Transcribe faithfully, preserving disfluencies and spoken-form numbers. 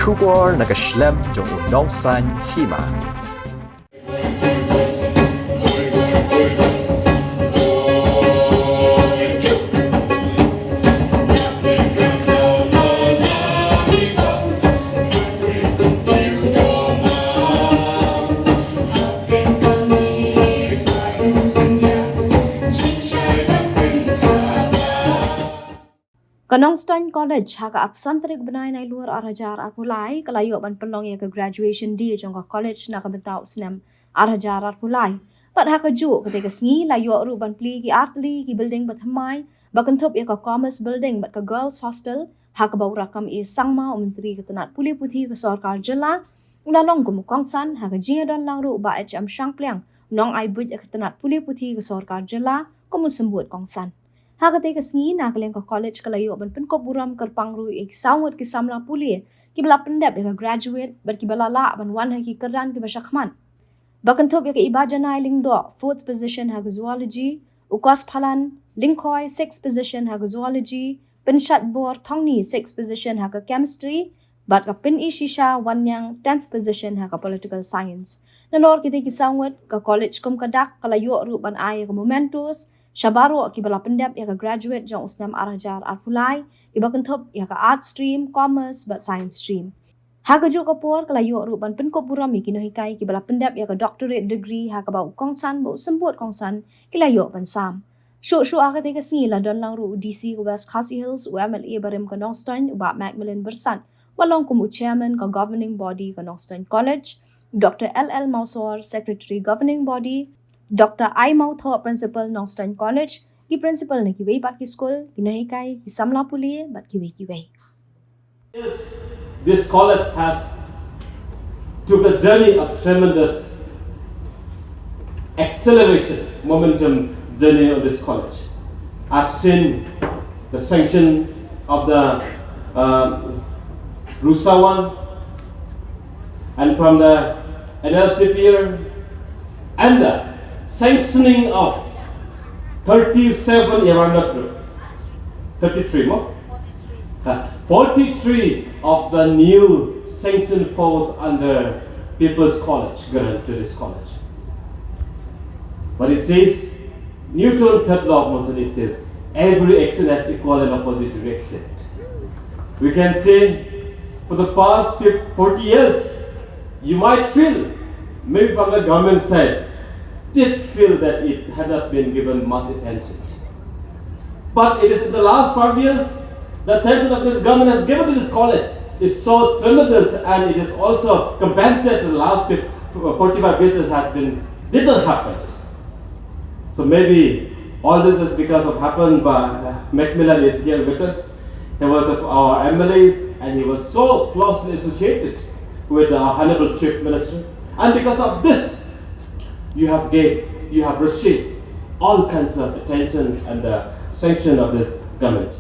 Khubor na ka shlem jong u nongsan hima. Ka Nongstoiñ College ha ka arphew san tarik bnai Nailur arhajar arphew lai ka la ïoh ban pynlong ïa ka graduation day jong ka college na ka bynta u snem arhajar arphew lai. Bad ha kajuh katei ka sngi la ïoh ruh ban plie ki artylli ki building bathymmai ba kynthup ïa ka Commerce Building bad ka Girls Hostel, ha kaba u Rakkam A Sangma, u Myntri ka tnat pule puthi ka sorkar jylla, u la long kum u kongsan, ha ka jingïadon lang ruh u Bah H M Shangpliang, u nongai buit ïa ka tnat pule puthi ka sorkar jylla, kum u symbud kongsan. Ha katei ka sngi na ka liang ka college ka la ïoh ban pynkup burom kyrpang ruh ïa ki saw ngut ki samla pule kiba la pyndep ïa ka graduate bad kiba la lah ban wan ha ki kyrdan kiba shakhmat. Ba kynthup ïa ka Ibajanai Lyngdoh, fourth position ha ka zoology, u Kosphalan Lyngkhoi, sixth position ha ka zoology, Pynshatbor Thongni, sixth position ha ka chemistry, bad ka Pynishisha Wanniang, tenth position ha ka political science. Nalor kitei ki saw ngut, ka college kum ka dak ka la ïoh ruh ban ai ïa ka mementos sha baroh kiba la pyndep ïa ka graduate jong u snem arhajar arphew lai, kiba kynthup ïa ka arts stream, commerce bad science stream. Ha kajuh ka por ka la ïoh ruh ban pynkup burom ïa ki nonghikai kiba la pyndep ïa ka doctorate degree, ha kaba u kongsan bad u symbud kongsan ki la ïoh ban sam. Shuh shuh ha katei ka sngi la don lang ruh u D C ka West Khasi Hills, u M L A barim ka Nongstoiñ, u Bah Macmillan Byrsat, ba long kum u chairman ka governing body ka Nongstoiñ College, Doctor L L Mawsor, secretary governing body, Doctor I Mawthoh, principal Nongstoiñ College, ki principal na kiwei pat ki skul, ki nonghikai, ki samla pule bad kiwei kiwei. Yes, this college has took a journey of tremendous acceleration, momentum journey of this college. I've seen the sanction of the uh, Rusa one, and from the N L C P R, and the sanctioning of thirty-seven, if I'm not wrong, thirty-three, no? Uh, forty-three of the new sanctioned falls under People's College, grant to this college. But it says, Newton third law of motion, it says, every action has equal and opposite reaction. We can say, for the past fif- forty years, you might feel, maybe from the government side, did feel that it had not been given much attention. But it is in the last five years, the attention of this government has given to this college is so tremendous, and it is also compensated the last fif- forty-five years that has been did not happen. So maybe all this is because of happened by uh, Macmillan is here with us. He was of our M L As and he was so closely associated with the Honorable Chief Minister. And because of this, you have gave, you have received all kinds of attention and the sanction of this government.